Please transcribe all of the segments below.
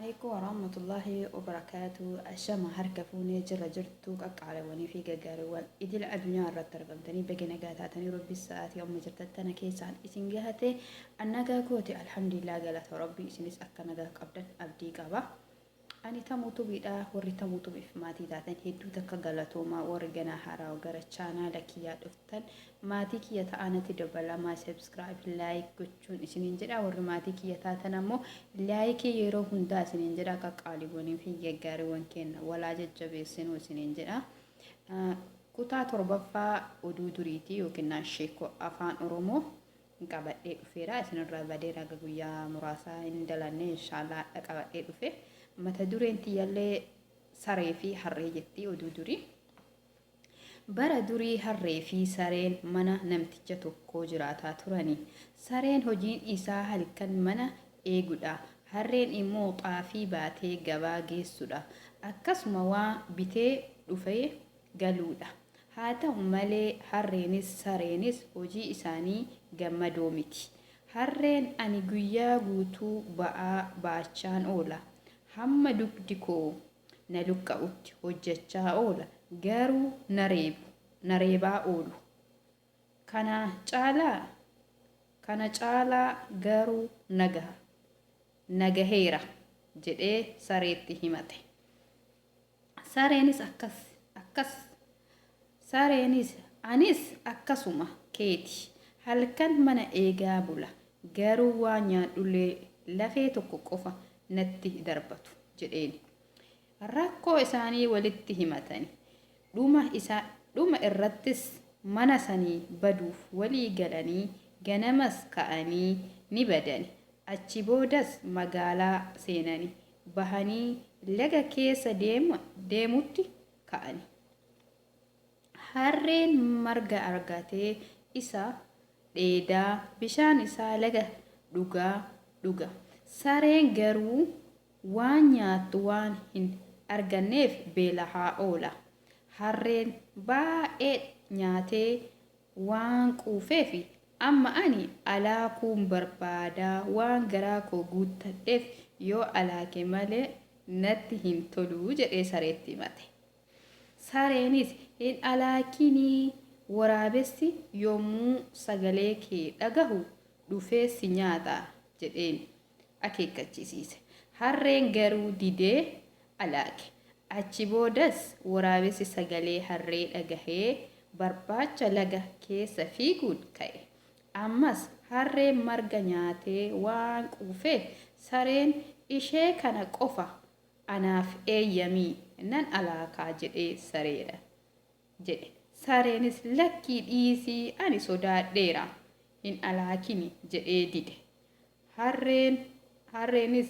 Alaikum warahmatullahi wabarakaatu. Ashama harka fuunee jirra jirtu qaqqaaliwwanii fi gaggaariiwwan idila addunyaa irratti argamtanii baga nagaa taatanii rabbi sa'aatii amma jirtan tana keessaan isin gahate an nagaa kooti alhamdulillah galata rabbi isinis akka nagaa qabdan abdii qaba. Ani Tamuu Tubiidha. Warri Tamuu Tubiif maatii taatan hedduu takka galatoomaa. Warri ganaa haaraa gara chaanaala kiyyaa dhuftan maatii kiyya ta'aa natti dabalamaa subscribe like gochuun isiniin jedha. Warri maatii kiyya taatan ammoo like yeroo hundaa isiniin jedha. Qaqqaaliiwwanii fi gaggaariiwwan keenya walaa jajjabeessinuu isiniin jedha. Kutaa torbaffaa oduu duriitii yookiin sheekoo afaan Oromoo qabadhee dhufeera. Isinirraa badeera haga guyyaa muraasaa hin dalanne inshaallah hadha qabadhee dhufe. Mata dureen tiyyallee saree fi harree jetti oduu durii. Bara durii harree fi sareen mana namticha tokkoo jiraataa turani. Sareen hojiin isaa halkan mana eegudha. Harreen immoo xaafii baatee gabaa geessudha. Akkasuma waa bitee dhufee galuudha. Haa ta'u malee harreenis sareenis hojii isaanii gammadoo miti. Harreen ani guyyaa guutuu ba'aa baachaan oola. Hamma dugdi koo na luqqa'utti hojjechaa oola. Garuu na reebu, na reebaa oolu. Kana caalaa kana caalaa garuu na gaha, na gaheera jedhee sareetti himate. Sareenis akkas akkas Sareenis anis akkasuma keeti. Halkan mana eegaa bula. Garuu waan nyaadhullee lafee tokko qofa natti darbatu jedheeni. Rakkoo isaanii walitti himatani. Dhuma isa dhuma irrattis mana sanii baduuf walii galanii ganamas ka'anii ni badani. Achi boodas magaalaa seenani. Bahanii laga keessa deemutti ka'ani. Harreen marga argatee isa dheedaa, bishaan isaa laga dhugaa dhuga. Sareen garuu waan nyaattu waan hin arganneef beelahaa oola. Harreen baay'ee nyaatee waan quufeef amma ani alaakuun barbaada waan garaa koo guuttadheef yoo alaake malee natti hin tolu jedhee sareetti himate. Sareenis hin alaakinii waraabessi yommuu sagalee kee dhagahu dhufee si nyaata jedheen akeekkachisiise. Harreen garuu didee alaake. Achi boodas waraabessi sagalee harree dhagahee barbaacha laga keessa fiiguun ka'e. Ammas harreen marga nyaatee waan quufeef sareen ishee kana qofa anaaf eeyyami nan alaakaa jedhee sareedha jedhe. Sareenis lakkii dhiisii ani sodaadheera hin alaakini jedhee dide. Harreen harreenis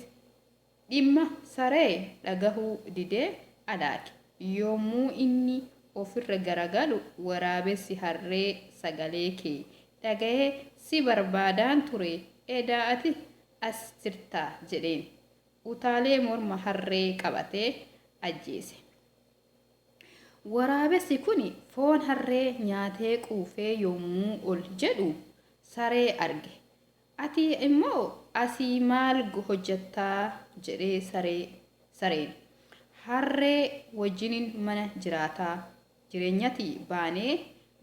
dhimma saree dhagahuu didee alaake. Yommuu inni ofirra garagalu waraabessi harree sagalee kee dhagahee si barbaadaan ture edaa ati as jirtaa jedheen. Utaalee morma harree qabatee ajjeese. Waraabessi kun foon harree nyaatee quufee yommuu ol jedhu saree arge. Ati immoo asii maal hojjettaa jedhee saree sareen. Harree wajjinin mana jiraataa jireenyatii baanee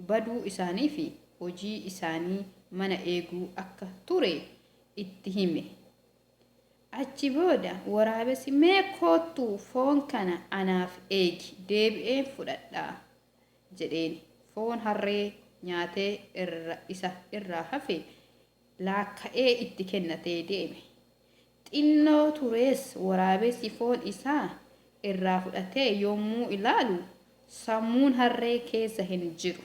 baduu isaanii fi hojii isaanii mana eeguu akka ture itti hime. Achi booda waraabessi mee koottu foon kana anaaf eegi deebi'een fudhadhaa jedheen. Foon harree nyaatee irra isa irraa hafe laakka'ee itti kennatee deeme. Xinnoo turees waraabessi foon isaa irraa fudhatee yommuu ilaalu sammuun harree keessa hin jiru.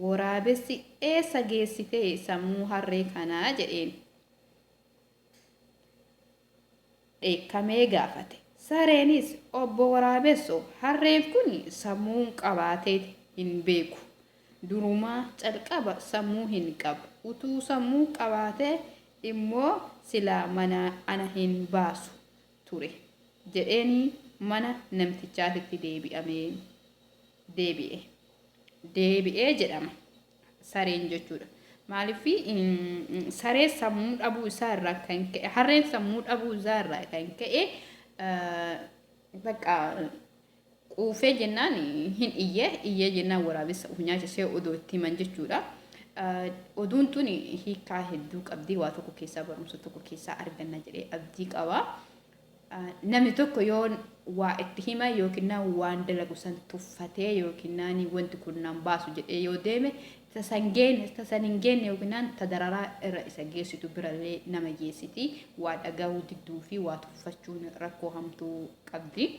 Waraabessi eessa geessitee sammuu harree kanaa jedheen. Dheekkamee gaafate. Sareenis, Obbo Waraabesso, harreen kun sammuu qabaatee hin beeku. Durumaa calqaba sammuu hin qabu. Utuu sammuu qabaatee immoo silaa manaa ana hin baasu ture. Jedheenii mana namtichaatitti deebi'amee deebi'e. Deebi'ee jedhama. Sareen jechuudha. Maaliif saree sammuu dhabuu isaa irraa kan ka'e harreen sammuu dhabuu isaa irraa kan ka'e Bakka quufee jennaan hin iyyee, iyyee jennaan waraabessa of nyaachisee odoo itti himan jechuudha. Oduun tun hiikaa hedduu qabdi, waa tokko keessaa barumsa tokko keessaa arganna jedhee abdii qaba. Namni tokko yoo waa itti hima yookiin waan dalagu san tuffatee yookiin wanti kun naan baasu jedhee yoo deeme, tasan geenne tasan hin geenne yookiin ta dararaa irra isa geessitu birallee nama geessiti. Waa dhagahuu didduu fi waa tuffachuun rakkoo hamtuu qabdi.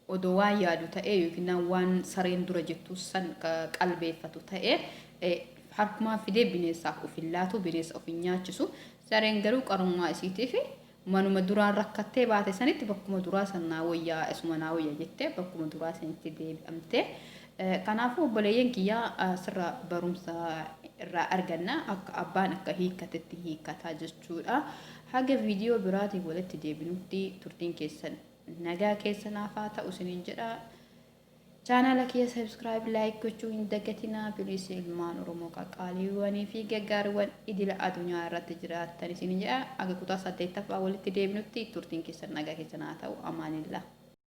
Odoo waan yaadu ta'ee yookiin waan sareen dura jettu san qalbeeffatu ta'ee, harkumaan fidee bineensaaf of hin laatu, bineensa of hin nyaachisu. Sareen garuu qarummaa isiitiif manuma duraan rakkattee baate sanitti, bakkuma duraa san naa wayyaa, isuma naa wayya jettee bakkuma duraa sanitti deebi'amte. Kanaafuu obboleeyyan kiyyaa, sirra barumsa irraa arganna, akka abbaan akka hiikkatetti hiikkataa jechuudha. Haga viidiyoo biraatiin walitti deebinutti turtiin keessan nagaa keessa naaf haa ta'u isiniin jedha. Chaanaala kiyya subscribe, like gochuu hin dagatinaa. Please, ilmaan Oromoo qaqqaaliiwwanii fi gaggaariiwwan idila addunyaa irratti jiraattan isiniin jedha. Aga kutaa 8ffaa walitti deebinutti turtiin keessan nagaa keessan haa ta'u. Amaanillah.